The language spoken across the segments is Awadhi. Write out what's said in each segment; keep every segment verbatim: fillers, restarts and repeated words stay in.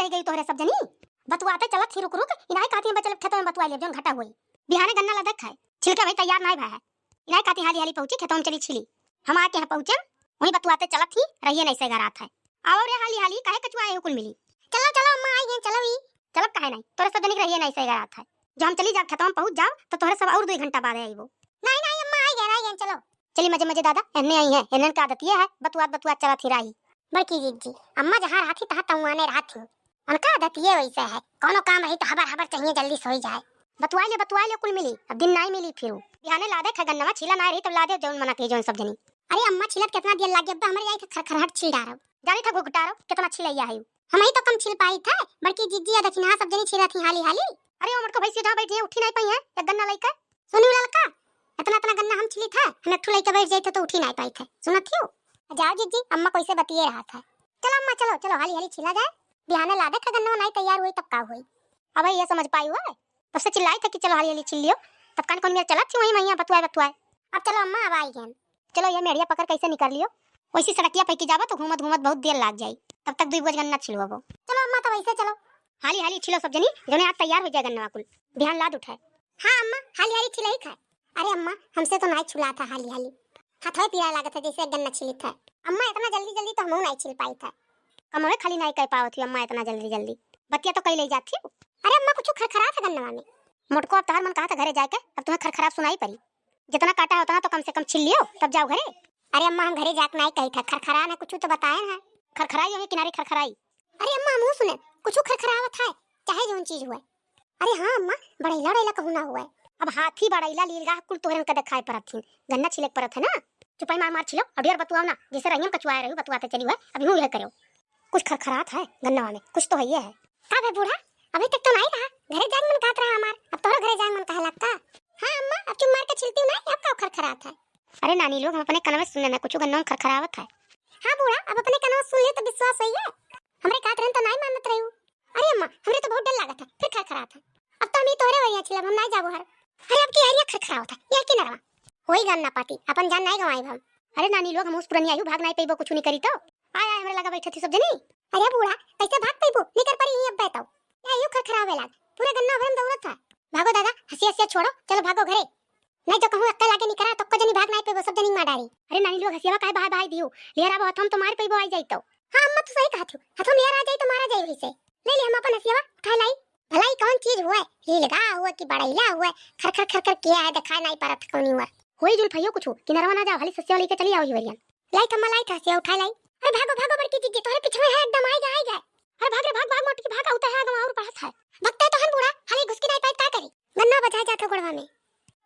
गई तोहरे सब जनी। बतुआते चलत ही रुक रुक, इनाई कहती हैं, "बचल खेतवा में बतुआ लेब, जौन घटा होई।" बिहाने गन्ना लदे खाए, छिलके भाई तैयार नाई भा है। इनाई कहती, "हाली हाली पहुँची, खेतवा में चली छिली।" हम आके यहाँ पहुँचे, वहीं बतुआते चलत ही, रहिए नाई से गरात है। "आओ रे हाली हाली, काहे कचुआए हो कुल मिली?" "चलो चलो अम्मा, आई गए, चलो ई।" "चलब काहे नाई, तोहरे सब जनी के रहिए नाई से गरात है। जो हम चली जाब खेतवा में पहुँच जाओ, तो तोहरे सब और दो घंटा बाद आइबो।" "नाई नाई अम्मा, आई गए, आई गए, चलो।" चली मजे मजे दादा, एन्ने आई हैं, एन्ने का आदतिये है, बतुआत बतुआत चलत ही राही। बड़की जिज्जी, अम्मा जहाँ रहत ही, तहाँ तउआने रहत ही। उनका आदतिये वैसे है, कौनो काम रही तो हबर हबर चाहिए, जल्दी सोई जाए। बतुआई ले, बतुआई ले, कुल मिली, अब दिन नाई मिली फिर। बिहाने लादे खा गन्नवा, छीला नाई रही, तब लादे जौन मना कही जौन सब जनी। अरे अम्मा, छीलत कितना देर लागे, अब हमरे आई थे खरखरहट छील डारब। जानी था घुघटारो, कितना छिलैया है। हम ही तो कम छिल पाई थे, बड़की जिज्जी या दखिनहा सब जनी छिलत ही हाली हाली। अरे ओ मोटको भैंसिया जहाँ बैठी है, उठी नाई पाई है, एक गन्ना लइके। सुनी ललका, इतना इतना गन्ना हम छिली थे, हम एक ठू लइके बैठ जाई थे तो उठी नाई पाई थे। सुनत हियो? जाओ जिज्जी, अम्मा कैसे बतिये रहा था। चलो अम्मा, चलो, चलो, हाली हाली छिला जाए, बिहाने लादे खा गन्ना नाई तैयार हुई तब का हुई। अब ये समझ पाई हुआ, तब से चिल्लाई थे कि चलो हाली हाली छिल लियो, तब कान कौन मेर चलत थी वहीं मैया बतुआए बतुआए। अब चलो अम्मा, अब आई गए। चलो ये मेड़िया पकड़ कैसे निकर लियो, वैसी सड़किया पे की जाबो तो घूमत घूमत बहुत देर लाग जाई, तब तक दुई बोझ गन्ना छिलवाबो। चलो अम्मा, तो वैसे चलो। हाली हाली छिलो सब जनी, जौने आज तैयार हो जाए गन्ना कुल, बिहान लाद उठाए। हाँ अम्मा, हाली हाली छिलही खाए। अरे अम्मा, हमसे तो नाई छुला था हाली हाली, हाथवे पीरा लागत है जैसे गन्ना छिली था। अम्मा, इतना जल्दी जल्दी तो हमहू नाई छिल पाई था। कमवे खाली नाई कर पावत हुई अम्मा इतना जल्दी जल्दी, बतिया तो कई ले जात थी। अरे अम्मा, कुछ खरखरा था गन्नवा में। मोटको, अब तोहर मन कहा था घरे जाए के, अब तुम्हें खरखराब सुनाई पड़ी। जितना काटा है उतना तो कम से कम छिल लियो, तब जाओ घरे। अरे अम्मा, हम घरे जाके नाई कही था, खरखरा ना कुछ तो बताए ना। खरखराई वही किनारे खरखराई। अरे अम्मा, हमहू सुने, कुछ खरखरावत है, चाहे जौन चीज हुए। अरे हाँ अम्मा, बड़ैला उड़ैला कहूँ ना हुए। अब हाथी बड़ैला लीलगाह कुल तोहरन के देखाए परत थी, गन्ना छिले के परत है ना। चुपाई मार मार छिलो, अब यार बतुआओ ना, जैसे रंगम कचुआए रही बतुआते चली हुए, अभी हूँ यह करो। कुछ खरखरात है गन्नवा में, कुछ तो है ये है। का बे बूढ़ा, अभी तक तो नाई रहा, घरे जाए मन कहत रहा हमार, अब तोहरो घरे जाए मन कहे लगता। हाँ अम्मा, अब चुप मार के छिलती हूँ ना, अब का खरखरात है? अरे नानी लोग, हम अपने कनवे सुनने ना, कुछ गन्नवा में खरखरावत है। हाँ बूढ़ा, अब अपने कनवे सुन लियो तो विश्वास होइए, हमरे कहत रहन तो नाई मानत रही। अरे अम्मा, हमरे तो बहुत डर लागत है, फिर खरखरात है। अब तो हम ये तोहरे वरिया छिलब, हम नाई जाबो हर। अरे अब की हरिया खरखरावत है, ये की नरवा। होई गन्ना पाती, अपन जान नाई गवाई हम। अरे नानी लोग, हम उस पुरनिया आयु भाग नाई पइबो, कुछ नहीं करी तो। आय आय, हमरे लगा बैठे थी सब जनी। अरे बूढ़ा, कैसे भाग पइबो? निकर परी ही अब बैठो। या यू खरखरावे लाग, पूरे गन्ना भरम दौड़त था। भागो दादा, हंसी हंसिया छोड़ो, चलो भागो घरे। नहीं तो कहूँ अक्कल आगे निकरा तो को जनी भाग नाई पइबो, सब जनी मार डारी। अरे नानी लोग, हंसियावा काहे बहाय बहाय दियो? लेहर आबो हथवा में तो मार पइबो, आई जाई तो। हाँ अम्मा, तू सही कहत हो, हथवा में लेहर आ जाई तो मारा जाई वही से। ले ले हम अपन हंसियावा, उठा लाई। भलाई कौन चीज हुए, लीलगा हुए कि बड़ैला हुए, खर खर खर खर किया है, दिखाई नाई परत कौनी हुआ। होई जुल्फइयो कुछ, किनरवा ना जाओ, हाली सस्या लेके चली आओ हिवरियन। लाई थम्मा, लाई था, हंसिया उठा लाई। अरे भागो, भागो बड़की जिज्जी, तोहरे पिछवे है एकदम, आइगा, आइगा। अरे भाग रे, भाग, भाग मोटकी, भाग, आउते है, आगवा और बढ़त है। भगते तो हन बूढ़ा, हाली घुसकी नाई पाई, का करी? गन्ना बझाए जात हो गोड़वा में।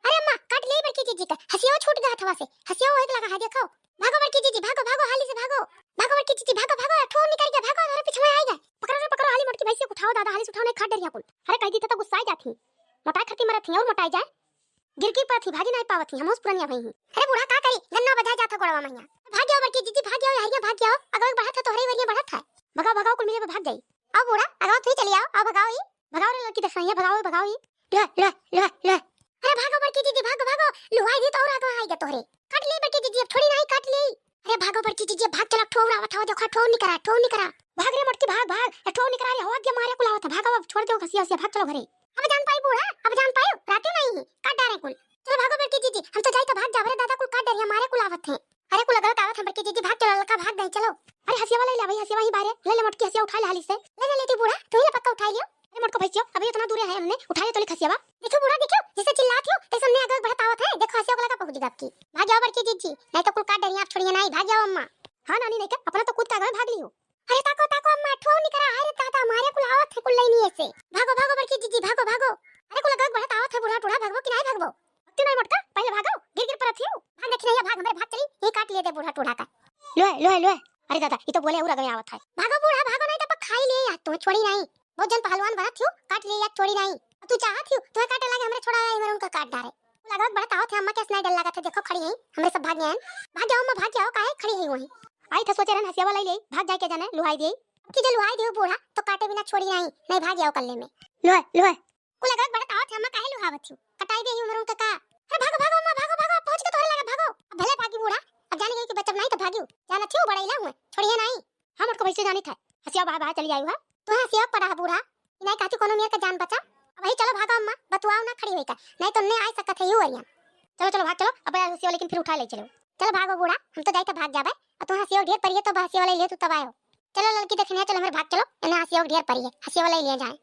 अरे अम्मा, काट ले बड़की जिज्जी का, हंसिया छूट गया हथवा से, हंसिया एक लगा है, देखो। भागो बड़की जिज्जी, भागो, भागो, हाली से भागो। भागो बड़की जिज्जी, भागो, भागो, ठोर निकल गया, भागो, तोहरे पिछवे आइगा। पकड़ो रे, पकड़ो, हाली मोटकी भैंसिया उठाओ दादा, हाली से उठाओ, नहीं खाट डरिया कुल। अरे कह दी थे तो गुस्सा जात ही। मोटाई खाती मरत ही और मोटाई जाए। गिर गिर परत ही, भागी नाई पावत ही, हम उस पुरनिया भई ही। अरे बूढ़ा का करी, गन्ना बझाए जात हो गोड़वा मैया। भाग जाओ बड़की जिज्जी, भाग जाओ, हरिया भाग जाओ, अगवे बढ़त है, तोहरे वरिया बढ़त है। भगाओ, भगाओ, कुल मिले पे भाग जाई। आओ बूढ़ा, अगवा तू ही चली आओ, आओ भगाओ ही। भगाओ रे लड़की दसैया, भगाओ, भगाओ ही। ले, ले, ले, ले। अरे भागो बड़की जिज्जी, भागो, भागो, लुहाई दी तो और आगवा आइगा तोहरे। काट ले बड़की जिज्जी, अब छोड़ी नाई, काट ले। अरे भागो बड़की जिज्जी, भाग चलो, ठोर आवत हो, देखो ठोर निकरा, ठोर निकरा। भाग रे मोटकी, भाग, भाग, ए ठोर निकरा रे, हो गया मारे कुलावत, भागो अब, छोड़ दो घसिया, घसिया, भाग चलो घरे। अब जान पाई बूढ़ा, अब जान पायो, राते नहीं है, काट डारे कुल। चलो भागो बड़की जिज्जी, हम तो जाई तो भाग जाब रे दादा, कुल काट डरिया मारे कुल आवत है। अरे कुल अगल आवत है बड़की जिज्जी, भाग चलो ललका, भाग गई, चलो। अरे हंसियावा ले ले भाई, हंसियावा ही बारे, ले ले मोटकी हंसिया उठा ले हाली से। ले ले लेती बूढ़ा, तू ही ले पक्का उठा लियो। अरे मोटको भैंसियो, अभी इतना दूर है हमने, उठा ले तो ले हंसियावा। देखो बूढ़ा देखो, जैसे चिल्लात हो, तैसे हमने अगल बढ़त आवत है, देखो हंसिया को लगा पहुंच गया आपकी। भाग जाओ बड़की जिज्जी, नहीं तो कुल काट डरिया आप छोड़िए नहीं, भाग जाओ अम्मा। हाँ नानी नहीं क्या, अपना तो कूद के आगे भाग लियो। अरे ताको, ताको अम्मा, ठो निकरा, अरे दादा, मारे कुल आवत है कुल लइनी ऐसे। भागो, भागो बड़की जिज्जी, भागो, भागो। अरे कुल अगल बढ़त आवत है बूढ़ा टूढ़ा, भागबो कि नहीं भागबो? भगती नहीं मोटका, पहले भागो, गिर गिर परत हियो। भाग देखी नहीं, भाग, हमरे भाग चली, ये काट लिए दे बूढ़ा टूढ़ा का। लो है, लो है, लो है। अरे दादा, ये तो बोले और अगवे आवत है। भागो बूढ़ा, भागो नहीं तो पक खाई ले यार, तुम्हें छोड़ी नहीं। बहुत जन पहलवान बनत हियो, काट ले यार, छोड़ी नहीं। तू चाहत हियो, तुम्हें काटे लागे, हमरे छोड़ा आई, मर उनका काट डारे। लागत बड़ा तावत है, अम्मा के असना डर लागत है, देखो खड़ी है, हमरे सब भाग गए हैं। भाग जाओ अम्मा, भाग जाओ, काहे खड़ी है वहीं? आई था सोचे रहन हंसियावा लाई ले, भाग जाए के जाने, लुहाई दे। अब की जो लुहाई दे बूढ़ा, तो काटे बिना छोड़ी नहीं, नहीं भाग जाओ कल्ले में। लुहाई, लुहाई। कुल लागत बड़ा तावत है, अम्मा काहे लुहावत हो? कटाई दे ही उमर उनका का? अरे भागो, भागो अम्मा, भागो, भागो, अब पहुंच के तोहरे लगा, भागो। अब भले भागी बूढ़ा, अब जाने गई कि बचब नहीं तो भागियो। जानत हो बड़ा इला हुए, छोड़िए नहीं। हम उनको भैंसे जानी था, हंसिया बाहर बाहर चली आई हुआ। तोहे हसिया पड़ा है बूढ़ा, नहीं कहती कोनो मेर का जान बचा। अब वही चलो भागो अम्मा, बतुआओ ना खड़ी होई का, नहीं तो नहीं आ सकत है यू अइया। चलो चलो भाग चलो, अब हसिया लेकिन फिर उठा ले चलो। चलो भागो बूढ़ा, हम तो जाई तो भाग जाबे, और तोहे हसिया ढेर पड़ी है तो हसिया वाला ले तू तब आयो। चलो ललकी देखने चलो, मेरे भाग चलो, इन्हें हसिया ढेर पड़ी है, हसिया वाला ही ले जाए।